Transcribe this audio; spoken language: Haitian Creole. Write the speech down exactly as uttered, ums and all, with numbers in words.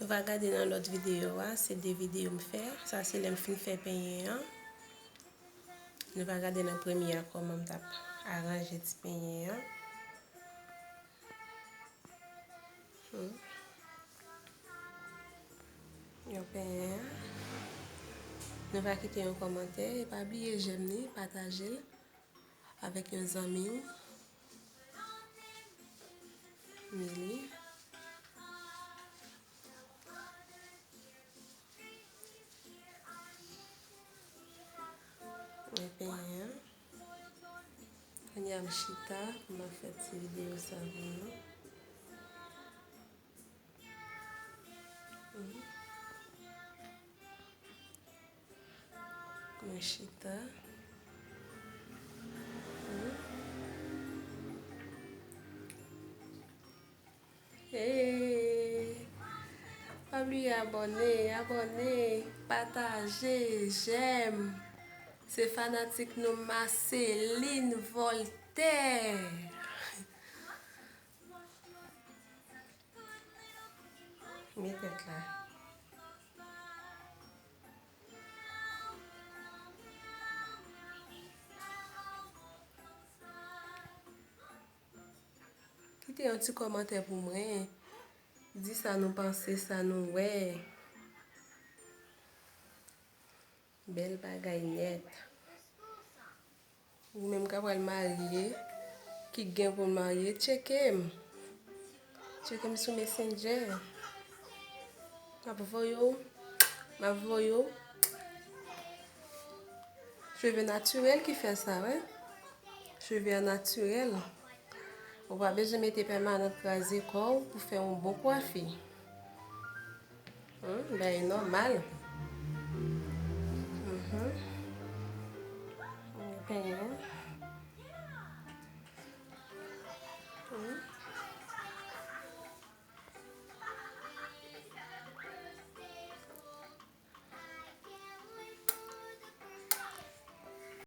Nou va gade nan lòt videyo a, se de videyo m fè. Sa se lè m fin fè penyen an. Nou va gade nan premye a kòman m t ap aranje ti penyen an. Hmm. Yon penyen an. Nou va kite yon kòmantè. E pa bliye jèm li, pataje l avèk yon zanmi w. Mili. Mwen penyen an. Kounye a m chita pou m ap fè ti videyo sa pou nou. Mhm. Mwen chita. Mhm. Hey! Pa bliye abòne, abòne, pataje, jèm. Se fanatik nou Marceline Voltaire. Men tèt la. Kite yon ti kòmantè pou mwen. Di sa nou panse, sa nou wè. Bèl bagay nèt. Ou menm k ap pral marye, ki gen pou l marye, tcheke m. Tcheke m sou Messenger. M ap voye w. M ap voye w. Cheve natirèl ki fè sa, wi. Cheve a natirèl. Ou pa bezwen mete pèmanan, kraze kò w pou fè yon bon kwafi. Hmm, bagay nòmal. Mhm. Penyen.